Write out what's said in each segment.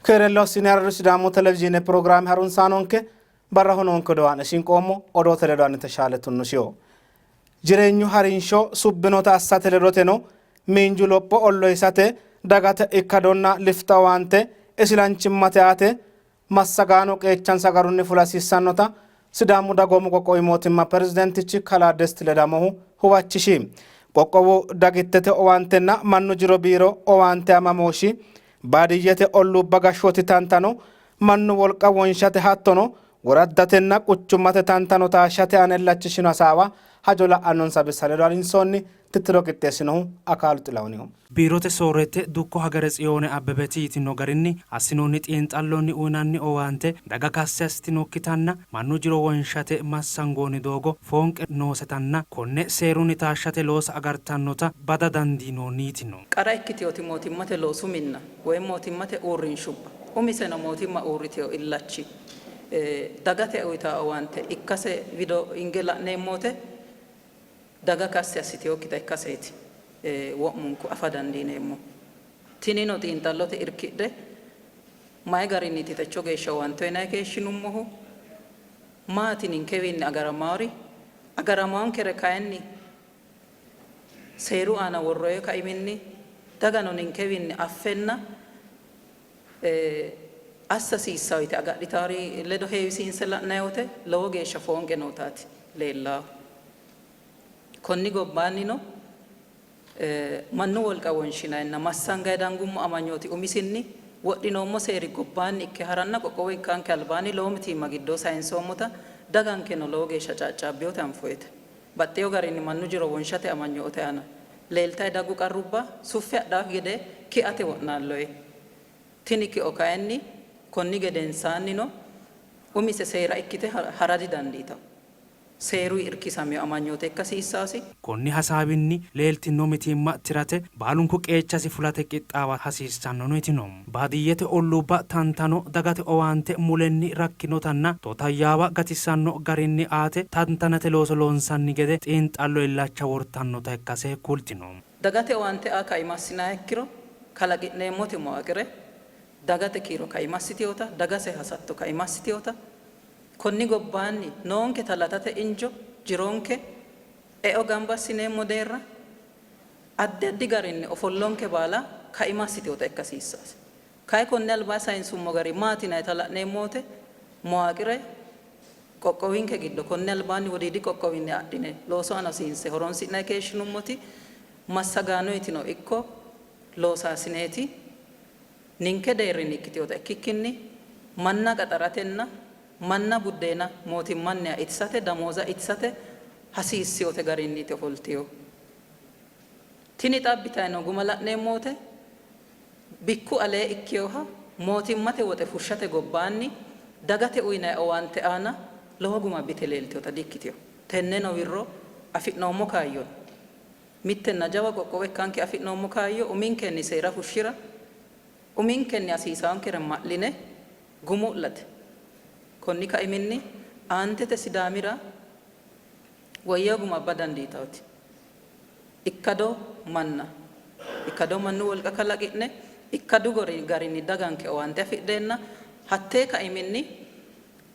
Keerello assine Arru Sidaamu Televizhiine pirogiraame harunsaanonke barraho noonke odoo aana shinqoommo odoote ledo ani Teshaale Tunnushiho. Jireenyu harinsho subbinota assate ledoteno miinju lopho ollohisate dagate ikkadonna lifxa owaante isilanchimmate aate massagaano qeechansa garunni fula hasiissannota Sidaamu Dagoomu Qoqqowi Mootimma Pirezidaantichi Kalaa Desti Ledamohu huwachishi. Qoqqowu dagittete owaantenna mannu jiro biiro owaante amamooshshi baadiyyete olluubba gashshooti tantano mannu wolqa wonshate hattono woraddatenna quchummate tantano taashshate aana illachishino hasaawa hajo la'annonsa bissa ledo harinsoonni tittiro qixxeessinohu Akaalu Xilahuniho. Biirote sooreette dukko Hageretsiyoone Abbebeti yitinno garinni, assinoonni xiinxallonni uynanni owaante daga kassi assitinokkitanna mannu jiro wonshate massangoonni doogo foonqe noosetanna konne seerunni taashshate loosa agartannota bada dandiinoonni yitinno. Qara ikkitinoti mootimmate loosu minna woy mootimmate uurrinshubba umiseno mootimma uurritino illachi dagate uytanno owaante ikkase wido hinge la'neemmo wote daga kassi assitinokkita ikkaseeti wo'munku afa dandiineemmohu. Tinino xiinxallote irkidhe mayi garinniiti techo geeshsha owaante uyinanni keeshshinummohu? Maati ninkewiinni agaramawori? Agaramawonkere kayinni seeru aana worroonni kaiminni dagano ninkewiinni affenna assa hasiissanno yite agadhitawori ledo heewisiinse la'nanni wote lowo geeshsha foonqe nootaati leellahu. Konni gobbaannino mannu wolqa wonshinanninna massanganni dangummo amanyooti umisinni wodhinoommo seeri gobbaanni ikke haranna qoqqowo ikkanke albaanni lowo mitiimma giddoo sayinsoommota dagankeno lowo geeshsha caaccaabbinota anfoyite. Baxxeewo garinni mannu jiro wonshate amanyoote aana leeltanni daggu qarrubba suffe hadhaakki gede kiate wo'naalloyi. Tini kio kayinni konni gedensaannino umise seera ikkite hara didandiitanno. Seeruyi irkisamino amanyoote ikka hasiissaasi. Konni hasaawinni leeltinno mitiimma tirate baalunku qeechasi fulate qixxaawa hasiissannono yitino. Baadiyyete olluubba tantano dagate owaante mulenni rakkinotanna totayyaawa gatissanno garinni aate tantanate looso loonsanni gede xiinxallo illacha wortannota ikkase kultino. Dagate owaante aa kaima assinanniha ikkiro kalaqi'neemmoti muwaqire dagate kiiro kaima assitinota, dagase hasatto kaima assitinota, Konni gobbaanni noonketa latate injo, jironke, eo gamba assineemmo deerra, addi addi garinni ofollonke baala kaima assitinota ikka hasiissase. Kayi konni albaanni sayinsummo gari maati yinannita la'neemmo wote muwaaqire qoqqowinke giddo konni albaanni Wodiidi qoqqowinni adhine loosu aana hosiinse horonsi'nanni keeshshinummoti massagaanoyitino ikko loosaasineti Ninke deerrinni ikkitinota ikkikkinni manna qaxaratenna manna buddeena mootimmanniha itisate, damooza itisate hasiissinote garinniiti ofoltinohu. Tini xa abbitanni noo guma la'neemmo wote bikku alee ikkinoha mootimmate woxe fushshate gobbaanni dagate uyinanni owaante aana lowo guma abbite leeltinota di ikkitino. Tenneno wirro afi'noommo kaayyonni Mittenna jawa qoqqowo ikkanke afi'noommo kaayyo uminkenni seera fushshi'ra, uminkenni hasiisaankere ma'line gumu'late. Konni kaiminni aantete Sidaamira woyyeewo guma abba dandiitawoti ikkado manna, ikkado mannu wolqa kalaqi'ne ikkadu garinni daganke owaante afidheenna hattee kaiminni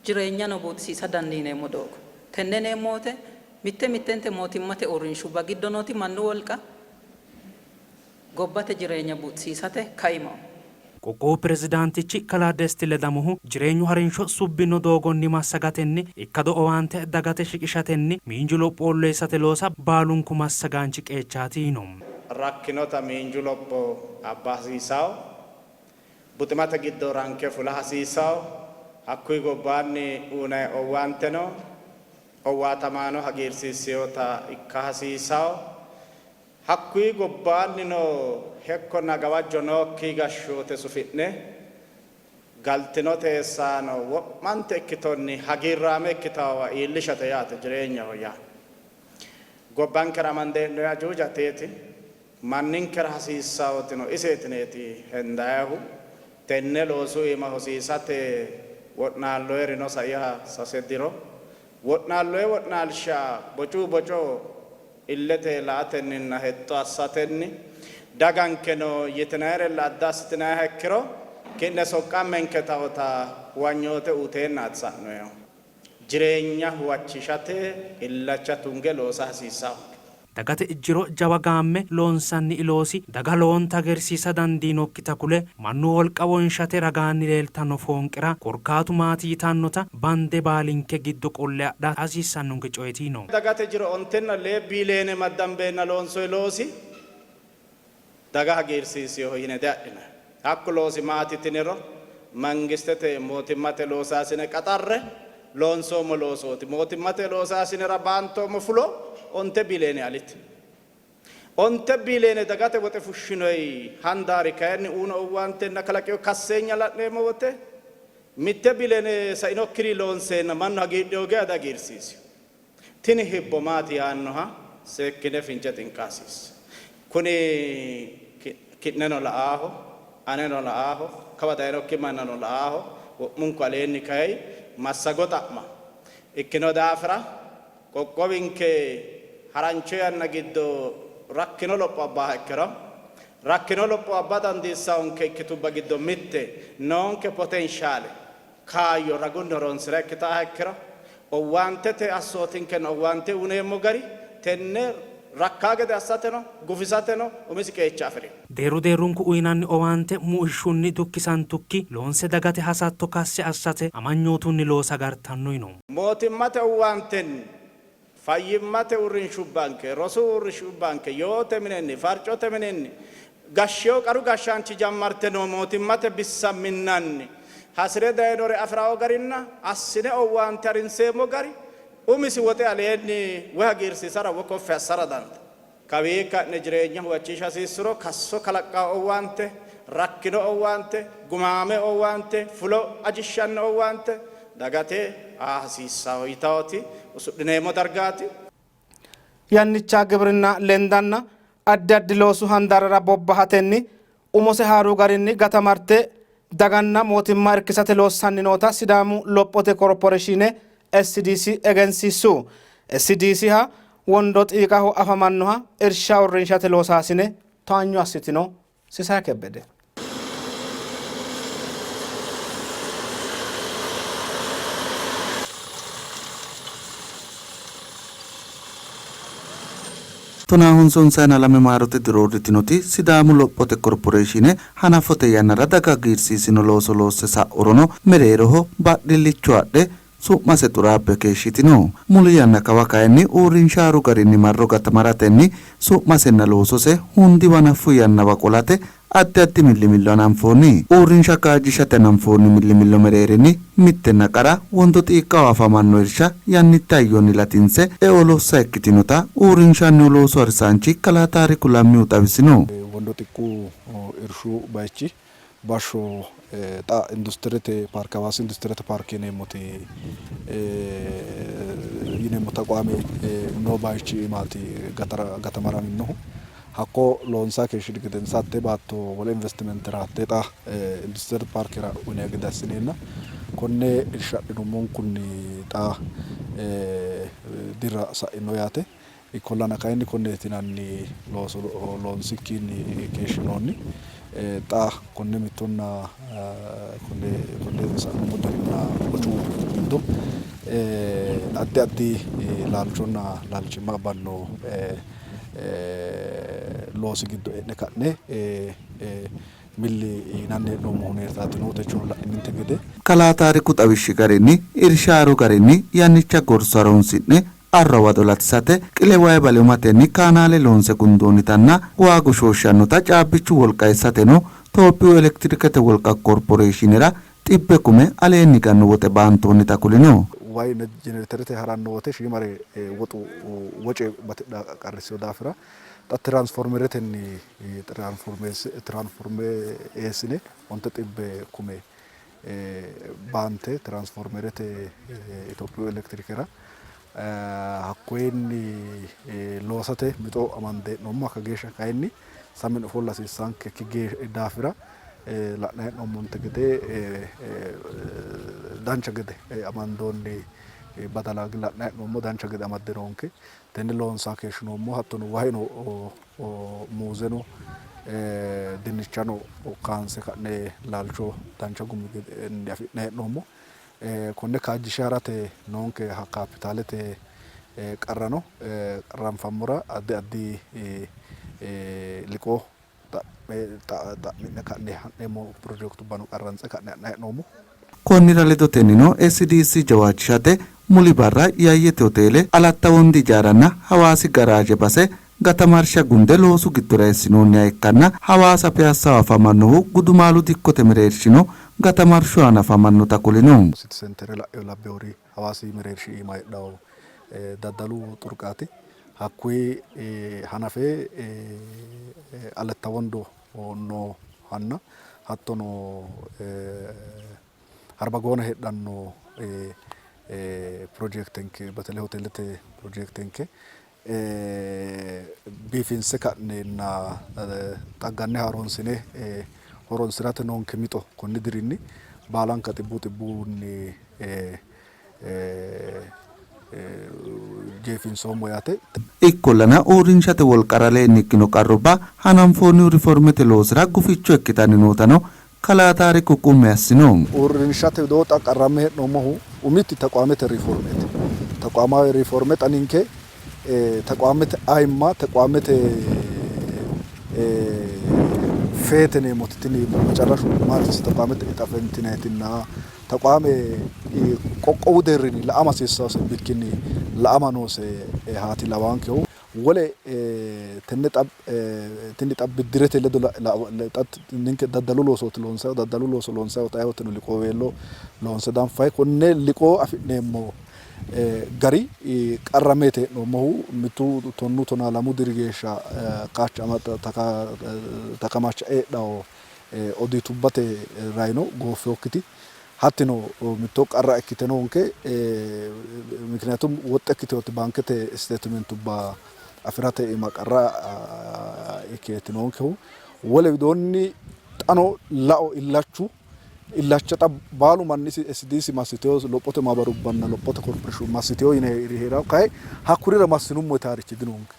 jireenyano buuxisiisa dandiineemmo doogo. Tenne yineemmo wote mitte mittente mootimmate uurrinshubba giddo nooti mannu wolqa gobbate jireenya buuxisiisate kaimaho. Qoqqowu pirezidaantichi kalaa Desti Ledamohu jireenyu harinsho subbino doogonni massagatenni ikkado owaante dagate shiqishatenni miinju lopho ollohisate loosa baalunku massagaanchi qeechaati yiino. Rakkinota miinju lopho abba hasiisawo. Buximate giddo ranke fula hasiissawo. Hakkuyi gobbaanni uynanni owaanteno owaatamaano hagiirsiissinota ikka hasiissawo. Hakkuyi gobbaannino hekkonna gawajjo nookki gashshoote sufi'ne galtino teessaano wo'mante ikkitonni hagiirraame ikkitawowa iillishate yaate jireenyaho yaa. Gobbankera amande hee'noyi ajuujateeti. Manninkera hasiissawotino iseetineeti hendayihu. Tenne loosu iima hosiisate wo'naalloyirino saiha sase diro. Wo'naalloyi wo'naalsha bocu boco illete la''atenninna hexxo assatenni dagankeno yitinayirella adda assitinayiha ikkiro Ki'ne soqqammenke taota huwanyoote uuteennaati sa'noehu. Jireenya huwachishate illacha tunge loosa hasiissanno. Dagate jiro jawa gaamme loonsanni loosi daga lowonta hagiirsiisa dandiinokkita kule, mannu wolqa wonshate ragaanni leeltanno foonqera korkaatu maati yitannota bande baalinke giddo qolle adha hasiissannonke coyeeti yiino. Dagate jiro ontenna lee biiliyeene maddambeenna loonsoyi loosi daga hagiirsiisinoho yine diadhinanni. Hakku loosi maati yitiniro mangistete mootimmate loosaasine qaxarre loonsoommo loosooti. Mootimmate loosaasinera baantoommo fulo onte biiliyeene alite. Onte biiliyeene dagate woxe fushshinoyi handaari kayinni uuyino owaantenna kalaqino kasseenya la'neemmo wote mitte biiliyeene sainokkiri loonseenna mannu hagiidhino geya dihagiirsiisino. Tini hibbo maati yaannoha seekkine fince xinqa hasiissa. Kuni ki'neno la'aaho, aneno la'aaho, kawa dayinokki mannano la'aaho, wo'munku aleenni kayi massago xa'ma ikkino daafira qoqqowinke harancho yanna giddo rakkino lopho abbaaha ikkiro rakkino lopho abba dandiissawonke ikkitubba giddo mitte noonke potenshaale kaayyo ragunni horoonsi'ra ikkitaaha ikkiro, owaantete assootinkenna owaante uyineemmo gari tenne rakkaa gede assateno gufisateno umisi qeecha afi'rino. Deerru deerrunku uyinanni owaante muishshunni dukkisantukki loonse dagate hasatto kassi assate amanyootunni loosa agartanno yino. Mootimmate owaantenni, fayyimmate uurrinshubbanke, rosu uurrishubbanke, yoote minenni, farcote mininni, gashsheewo qaru gashshaanchi jammarte noo mootimmate bissa minnanni hasi're dayinore afi'rawo garinna assine owaante harinseemmo gari umisi woxe aleenni woy hagiirsiisara woy koffi assara dandaanno. Kawii ka'ne jireenya huwachiisha hasiissuro kasso kalaqqanno owaante, rakkino owaante, gumaame owaante, fulo ajishshanno owaante dagate aa hasiissanno yitawoti usudhineemmo dargaati. Yannicha gibrinna lendanna addi addi loosu handaarrara bobbahatenni umose haaru garinni gatamarte daganna mootimma irkisate loossanni noota Sidaamu Lophote Korporeeshiine SDC egensiissu. SDCha Wondo Xiiqaho afamannoha irsha uurrinshate loosaasine towaanyo assitino. Sisaye Kebbede. Tonaa honsonsayina lame maarote diro uurritinoti Sidaamu Lophote Korporeeshiine hanafote yannara daga hagiirsiisino looso loosse sa'urono mereeroho badhillicho adhe su'mase xuraabbe keeshshitino. Muli yanna kawa kayinni uurrinsha haaru garinni marro gatamaratenni su'masenna loosose hundiwa hanaffu yannawa qolate addi addi millimillo hananfoonni. Uurrinsha kaajjishate hananfoonni millimillo mereerinni mittenna qara Wondo Xiiqqaho afamanno irsha yannitte hayyonni latinse eo lossa ikkitinota uurrinshannihu loosu harisaanchi kalaa Taariku Lammihu xawisino. Wondo Xiqqu irshu baychi bashsho xa industirete paarke Hawaasi industirete paarke yineemmoti yineemmo taqwaame noo baychi iimaati gatamaraminohu. Hakko loonsanni keeshshini gedensaanni hatte baatto wole investimentera hattee xa industirete paarkera uyinanni gede assineenna konne irsha adhinummonkunni xa dirra sa'ino yaate. Ikkollana kayinni konneeti yinanni looso loonsikkiinni keeshshinoonni. Xa konne mittonna konne sa'nummo dirinna bocu giddo addi addi laalchonna laalchimma abbanno loosi giddo e'ne ka'ne milli yinanni hee'noommo huneetaati noohu techono la'ininte gede. Kalaa Taariku xawishshi garinni, irsha haaru garinni yannicha gorsu haroonsi'ne arro hawado latisate qile wayi bale umatenni kaanaale loonse gundoonnitanna waa goshooshshannota caabbichu wolqa eessateno Tophiyu Elektirikete Wolqa Korporeeshiinera xibbe kume aleenni higanno woxe baantoonnita kulino. Wayi jenereterete haranno wote shiimare woxu woce batidha qarrissino daafira xa tiraansformeretenni tiraanforme eessine onte xibbe kume baante tiraansformerete Itophiyu elektirikera hakkoyenni loosate mixo amande hee'noommo. Hakka geeshsha kayinni sammi yine ofolla hasiissannonkekki daafira la'nanni hee'noommonte gede dancha gede amandoonni badala la'nanni hee'noommo, dancha gede amadde noonke. Tenne loonsanni keeshshinoommo. Hattono waheno muuzeno Dinnichano kaanse ka'ne laalcho dancha gumi gedenni afi'ne hee'noommo. Konne kaajjishe harate noonke kaapitaalete qarrano ranfammora addi addi liqoo xa'mi'ne ka'ne ha'neemmo pirojekitubbano qarrantse ka'ne ha'nanni hee'noommo. Konnira ledotennino SDC jawaachishate muli barra Yaayyete Hoteele, Alatta Wondi ijaaranna Hawaasi Garaaje base gatamarsha gunde loosu giddora eessinoonniha ikkanna Hawaasa Piyaassaho afamannohu Gudumaalu dikkote mereershino gatamarshu aana afamannota kulino. City Centere la'eyo labbewori Hawaasi mereershi iima heedhawo daddalu xurqaati. Hakkuyi hanafe Aletta Wondo noohanna hattono Harbagoona heedhanno pirojektenke betele hoteelete pirojektenke biifinse ka'nenna xagganne haaroonsine horonsirate noonke mixo konni dirinni baalanka xibbuu xibbuunni jeefinsoommo yaate. Ikkollana uurrinshate wolqara aleenni ikkino qarrubba hananfoonnihu riformete loosira guficho ikkitanni nootano kalaa Taariku qummi assino. Uurrinshate widoo xa qarramme hee'noommohu umiti tequamete riformeeti. Tequamawe riforme xa ninke tequamete ayimma, tequamete feete yineemmoti tini macarrashu maatisi tequamete ixa fentineetinna tequame qoqqowu deerrinni la'ama hasiissannose bikkinni la'ama noose haati lawaankehu. Wole tenne xa tini xa biddirete ledo xa ninke daddalu loosooti loonsayihu daddalu looso loonsayihu ayeewoteno liqooweello loonse danfayi konne liqoo afi'neemmo gari qarrameeti hee'noommohu mitu 12 tonaa lamu diri geeshsha takamacha heedhawo odiitubbate rayino gooffeokkiti hattino mitto qarra ikkite noonke mikniyaatum woxxe ikkiteoti baankete isteetimentubba afirate iima qarra ikkeeti noonkehu. Wole widoonni xano lao illachu illacha xa baalu manni SDC massiteyo lophote maabarubbanna lophote korporeeshin massiteyo yine hee'rawo kayi hakkurira massinummo yitaarichi dinonke.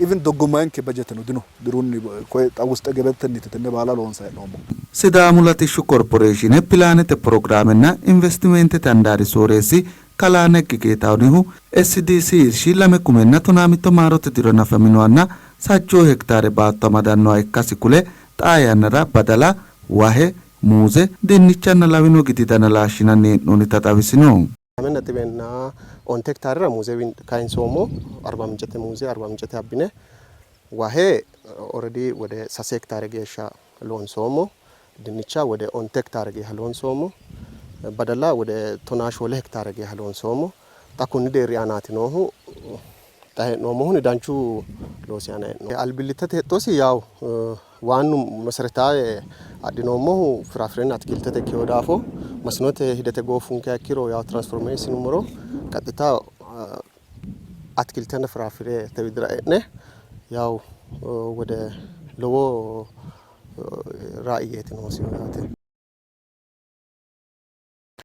Even doggomayenke bajeteno dino dirunni koye xa wuste gebetenniti tenne baala loonsa hee'noommo. Sidaamu Latishshu Korporeeshiine Pilaanete Pirogiraamenna Investimentete handaari sooreessi kalaa Neggi Geetahunihu SDC irshi 2011 maarote diro hanafaminohanna sajjoo hektaare baatto amadannoha ikkasi kule xaa yannara badala, wahe, muuze, dinnichanna lawino gidi dana laashshinanni hee'noonnita xawisino. 2.9 hektaarera muuze kayinsoommo. Arba Mincete muuze Arba Mincete abbine wahe already ወደ 3 hektaare geeshsha loonsoommo. Dinnicha ወደ 9 hektaare geeshsha loonsoommo. Badala ወደ 14 hektaare geeshsha loonsoommo. Xa kunni deerri aanaati noohu xa hee'noommohu danchu loosi aana hee'noommo. Albillittete hexxosi yaw waannu መሰረታዊ adhinoommohu ፍራፍሬና አትክልተte ikkewo daafo masinote hidete goofunkeha ikkiro yaw transformation sinummoro ቀጥታ አትክልትና ፍራፍሬ ተዊድራ e'ne ያው ወደ lowo ራእየት noosi yaate.